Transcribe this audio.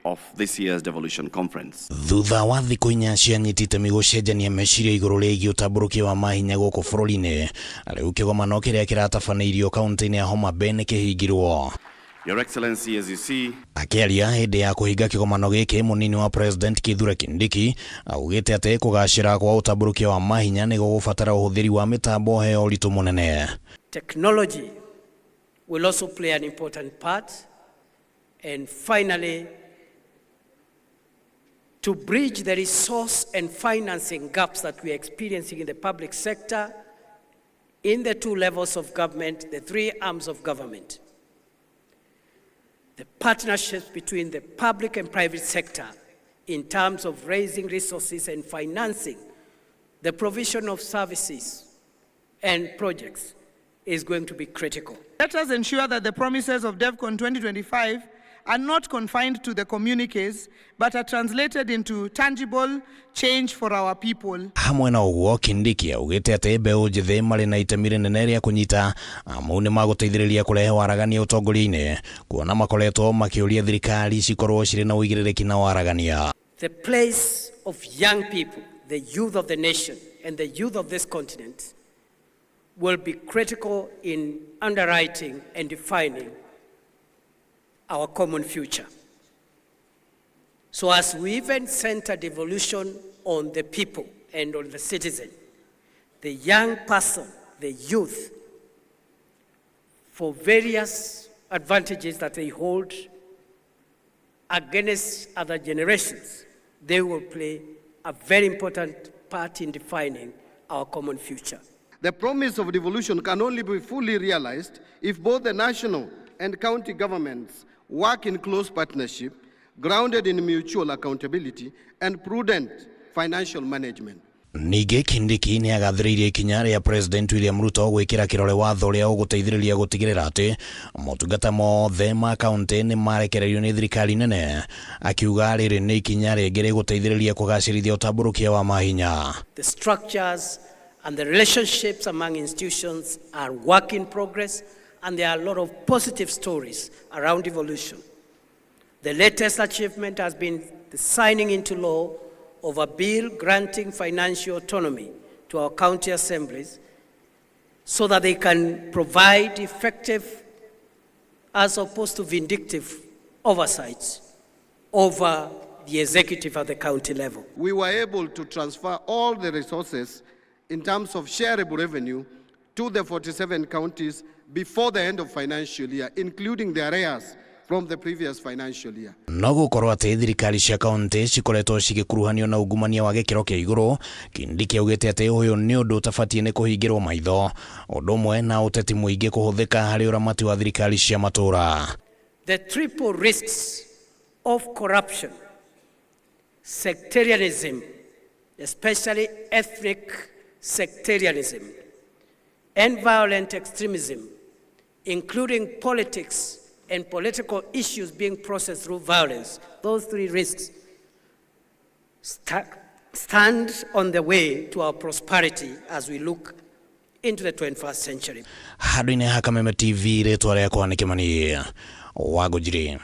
Of this year's Devolution Conference. Thutha wa thikũ 4 cia anyiti itemi gũcenjania meciria igũrũ rĩgiĩ ũtambũrũkia wa mahinya gũkũ bũrũri-inĩ, rĩu kĩgomano kĩrĩa kĩratabanĩirio kaunti-inĩ ya Homa Bay nĩ kĩhingirwo. Your Excellency, as you see, Akĩaria hĩndĩ ya kũhinga kĩgomano gĩkĩ, mũnini wa President Kithure Kindiki augĩte atĩ kũgacĩra kwa ũtambũrũkia wa mahinya nĩ gũgũbatara ũhũthĩri wa mĩtambo heo ũritũ mũnene. Technology will also play an important part. And finally, to bridge the resource and financing gaps that we are experiencing in the public sector, in the two levels of government, the three arms of government. The partnerships between the public and private sector in terms of raising resources and financing the provision of services and projects is going to be critical. Let us ensure that the promises of DevCon 2025 are not confined to the communiques, but are translated into tangible change for our people. Hamwe na ũguo, Kindiki augĩte atĩ mbeũ njĩthĩ marĩ na itemi rĩnene rĩa kũnyita amu nĩ magũteithĩrĩria kũrehe waragania ũtongoria-inĩ, kuona makoretwo makĩũria thirikari cikorwo cirĩ na ũigĩrĩrĩki na waragania. The place of young people, the youth of the nation, and the youth of this continent will be critical in underwriting and defining our common future. So as we even center devolution on the people and on the citizen, the young person, the youth, for various advantages that they hold against other generations, they will play a very important part in defining our common future. The promise of devolution can only be fully realized if both the national and county governments work in close partnership, grounded in mutual accountability and prudent financial management. Ningĩ Kindiki nĩ agathĩrĩirie ikinya rĩa President William Ruto gwĩkĩra kĩrore watho ũrĩa ũgũteithĩrĩria gũtigĩrĩra atĩ motungata mothe ma kaunti nĩ marekererio nĩ thirikari nene, akiuga rĩrĩ nĩ ikinya rĩngĩ rĩgũteithĩrĩria kũgacĩrithia ũtambũrũkia wa mahinya. The structures and the relationships among institutions are work in progress, and there are a lot of positive stories around devolution. The latest achievement has been the signing into law of a bill granting financial autonomy to our county assemblies so that they can provide effective, as opposed to vindictive, oversight over the executive at the county level. We were able to transfer all the resources in terms of shareable revenue to the 47 counties before the end of financial year, including the arrears from the previous financial year. No gũkorwo atĩ thirikari cia kaunti cikoretwo cigĩkuruhanio na ungumania wa gĩkĩro kĩa igũrũ, Kindiki augĩte atĩ ũyũ nĩ ũndũ ũtabatiĩ nĩ kũhingĩrwo maitho, ũndũ ũmwe na ũteti mũingĩ kũhũthĩka harĩ ũramati wa thirikari cia matũũra. The triple risks of corruption, sectarianism, especially ethnic sectarianism, and violent extremism, including politics and political issues being processed through violence, those three risks stand on the way to our prosperity as we look into the 21st century. Handũ-inĩ ha Kameme TV, rĩtwa rĩakwa nĩ Kĩmani Wangũnjiri.